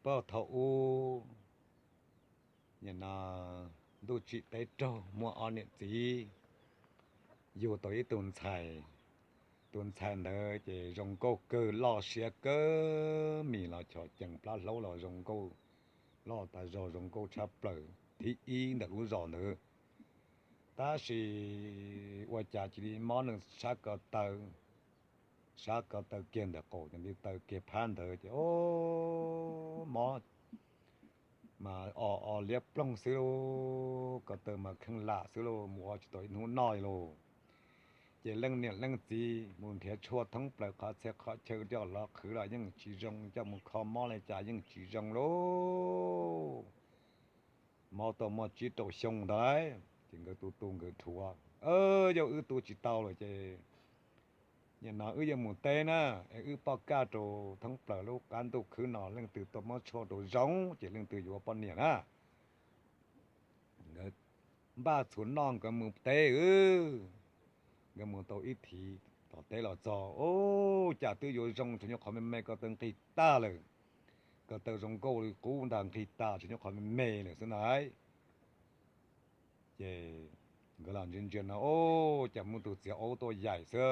Puag thaum ub, nim no ntuj tsim teb raug, muaj ob niam txiv yug tau ib tug ntxhais. Tus ntxhais ntawd ces zoo nkauj kawg, loj siab kawg, mis los chov cees, plab hlaub los zoo nkauj, loj tas zog, zoo nkauj tshaj plaws, thib ib ntawm lub zos ntawd. Tab sis ua cas cia li mob nws sab ko taw, sab ko taw kiag ntawm qaum, cia li taw kiag phab ntawd ces o, mob mas o o liab ploog xwb lauj, ko taw mas kheej lam xwb lauj, mus ua tsis tau ib hnub noj li lauj. Ces leej niam leej txiv mus nrhiav tshuaj thoob plaws qhov txhia qhov chaw, coj los qhwv los yeej tsis zoo, coj mus kho mob li cas yeej tsis zoo lauj. Mob tau muaj tsib rau xyoo ntawd lawm, ces nkawd tu tu nkawd dhuav, yog wb tu tsis tau lawm ces nim no wb yuav mus teb na, es wb poj kaj rau thoob plaws lub qab ntuj khwb no leej twg tuaj muab tshuaj rau zoo ces leej twg yuav ua poj niam na. Nkawd npaj txhuv noj nkawd mus teb. Nkawd mus tau ib thiv tom teb los txog, ub, cas twb yuav zoo, tsuas nyob qhov me me ko taw nqig tag lawm. Ko taw zoo nkauj li qub ntag, nqig tag, tsuas nyob qhov me me lawm xwb ntag. Ces nkawd los ntsia ntsia no, ub, cas muaj tus txiv aub tuaj yaim xwb.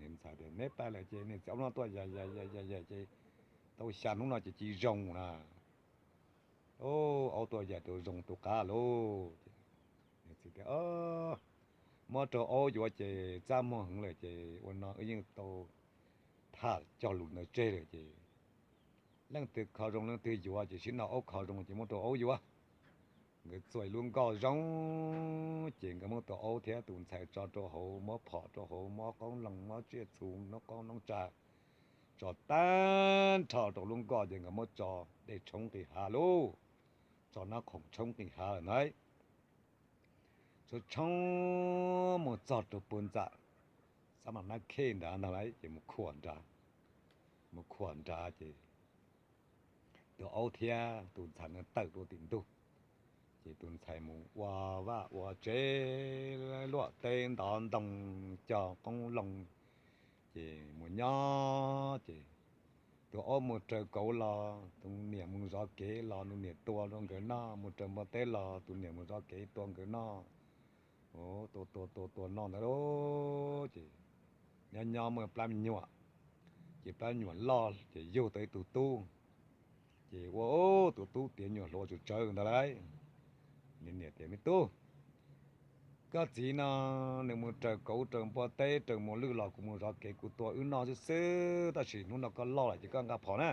Niag ntxhais tias, neb pab lawm ces niag txiv aub no tuaj yaim yaim yaim yaim ces tau xya hnub no ces cia li zoo na. Aub tuaj yaim rau zoo tus qab lauj. Niag txiv tias, muab rau aub yuav ces txaj muag heev lawm ces ua no wb yeej tau tham cog lus ntawd tseg lawm ces leej twg kho zoo leej twg yuav, ces sib no aub kho zoo ces muab rau aub yuav. Nkawd txua ib lub nkoj zoo, ces nkawd muab tus aub thiab tus ntxhais tso rau hauv, muab phom rau hauv, muab qoob loo, muab tsiaj txhu, noob qoob noob tsa tso tag nrho rau lub nkoj ces nkawd muab tso dej tshoob nqis hav lauj. Tso nab khoom tshoob nqis hav lawm ntag. Tshoob tshoob mus txog rau puag ntxam xab mam nab khej nrad ntag lauj, ces mus khuam nrad. Mus khuam nrad ces tus aub thiab tus ntxhais no tawm rau tim ntug. Ces tus ntxhais mus ua vaj ua tsev, luaj teb ntov ntoo, cog qoob loo, ces mus nyob ces tus aub mus raws kauv los, tus niam mus zov kev los tus niam tua rau nkawd noj, mus raws npua teb los tus niam mus zov kev tua nkawd noj. Tua tua tua tua noj ntawd lauj, ces nyob nyob muaj plab me nyuam, ces plab me nyuam loj ces yug tau ib tug tub. Ces ua tus tub tiav nyuam hluas tsawv tsawv ntawd lauj. Niam tias, me tub, koj txiv no nws mus raws kauv raws npua teb raws muas lwj los kuv mus zov kev kuv tua wb noj xwb xwb, tab sis hnub no koj loj lawm ces koj nqa phom na.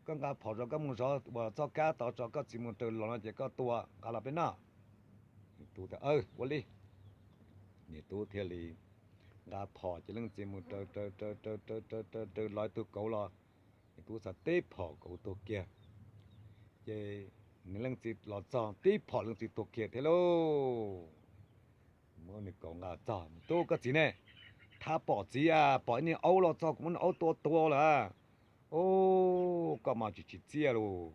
Koj nqa phom tso, koj mus zov uas txoj kab tod tso, koj txiv mus raws los no ces koj tua, nqa los peb noj. Niam tub tias, ua li. Niam tub thiaj li nqa phom ces leej txiv mus raws raws raws raws raws raws raws los ib tug kauv los, niam tub txhais tib phom kauv tuag kiag. Ces nws leej txiv los txog tib phom leej txiv tuag kiag thiab lauj. Muab nws kauv nqa txog, tub, koj txiv ne? Thab pom txiv a, pom ib niag aub los txog kuv muab niag aub tua tuag lawm. Ub, koj mas tsis tsim txiaj lauj.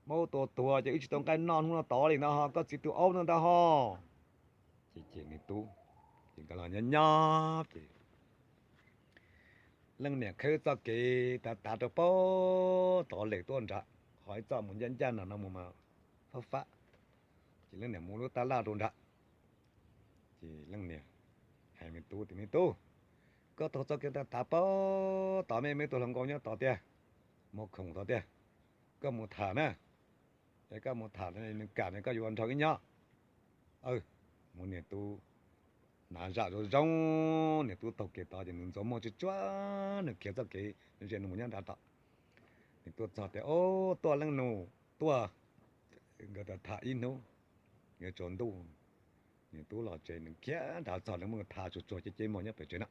Muab aub tua tuag ces wb tsis tau nqaij noj hnub no tod li ntag ho, koj txiv tus aub no ntag ho. Ces ces niag tub, ces nkawd los nyob nyob ces leej niam khawb txoj kev tav tav rau puag tod lawm tuaj nrad, ho ib txoj mus ncaj ncaj no no mus mas fab fab, ces leej niam mus lub tab laj rau nrad. Ces leej niam hais me tub tias, me tub, koj taug txoj kev tav tav puag tod, me me tus hluas nkauj nyob tod tiag, muag khoom tod tiag, koj mus tham na. Es koj mus tham nws kam nws koj yuav nrog wb nyob. Mus, niam tub hnav zam zoo zoo, niam tub taug kev tod ces nws ntxuav muag tsuag tsuag, nws khiav txoj kev ze nws mus nyob nrad tod. Niam tub txog tias, o, tuaj leej nus, tuaj. Nkawd tham ib hnub, yuav tsaus ntuj, niam tub los tsev, nws khiav nrad txog, nws muab tham tsuag tsuag ces ces mus nyob pem tsev na.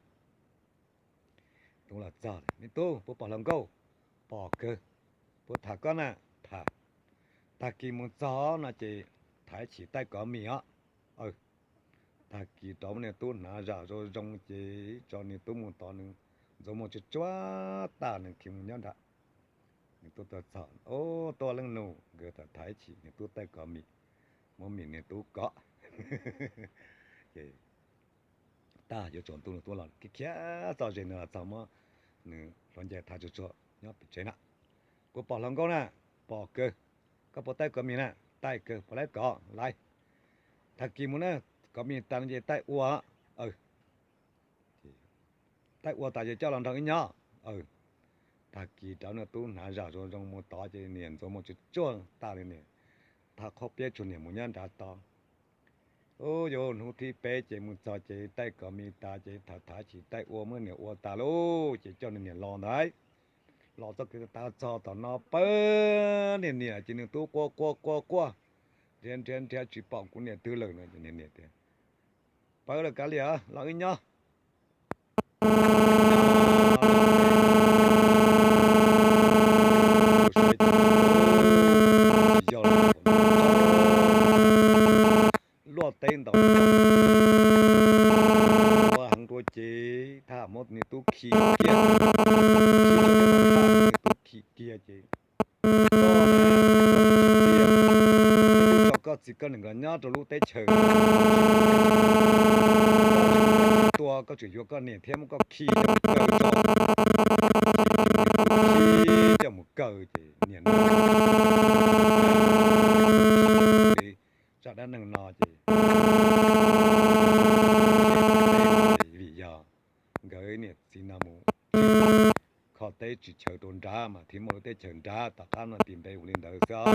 Tub los txog, me tub, puas pom hluas nkauj? Pom kawg. Puas tham koj na? Tham. Tag kis mus txog no ces tham ib chim taij kov mis os. Tag kis rov muab niam tub hnav zam zoo zoo ces tso niam tub mus tod, nws ntxuav muag tsuag tsuag tas nws khiav mus nyob nrad. Niam tub tuaj txog, o, tuaj leej nus, nkawd tham tham ib chim, niam tub taij kov mis, muab mis niam tub kov. Ces tag yuav tsaus ntuj nws tub los khiav txog ze nws los txog muab nws hluav ncaig tham tsuag tsuag nyob pem tsev na. Puas pom hluas nkauj na? Pom kawg. Koj puas taij kov mis na? Taij kawg. Puas laib kov? Laib. Tag kis mus na, kov mis tas no ces taij ua. Taij ua tas ces coj los nrog wb nyob. Tag kis rov niag tub hnav zam zoo zoo mus tod ces niam ntxuav mus tsuag tsuag tas li, niam thaj qhaub piab tsuag, niam mus nyob nrad tod. Ub, yuav hnub thib peb ces mus txog ces taij kov mis tas ces tham tham tsis taij ua, muab niam ua tas lauj ces coj niam los ntag. Los txoj kev tav txog tom no pawg niam niam ces nws tub quaj quaj quaj quaj, nrhiav nrhiav nrhiav tsis pom kuv niam twg lawm no ces niam niam tias, pawg lawm kav liam, los wb nyob. Tsis yog, luaj teb ntaus ua heev dua ces thaj muab nws tub khi kiag, khi rau peb no thaj nws tub khi kiag ces, koj na, koj tsis txiaj, peb twb tso koj txiv koj niam nkawd nyob rau lub teb chaws, koj tsis tua, koj tseem yuav koj niam thiab muab koj khi coj mus kaw tso, khi coj mus kaw ces niam no, zaj dab neeg no ces, vim yog nkawd niam txiv no mus kho teb tsis chaws rau nrad mas thiaj muaj lub teb chaws nrad, tom qab no tis npe ua li ntawd xwb os.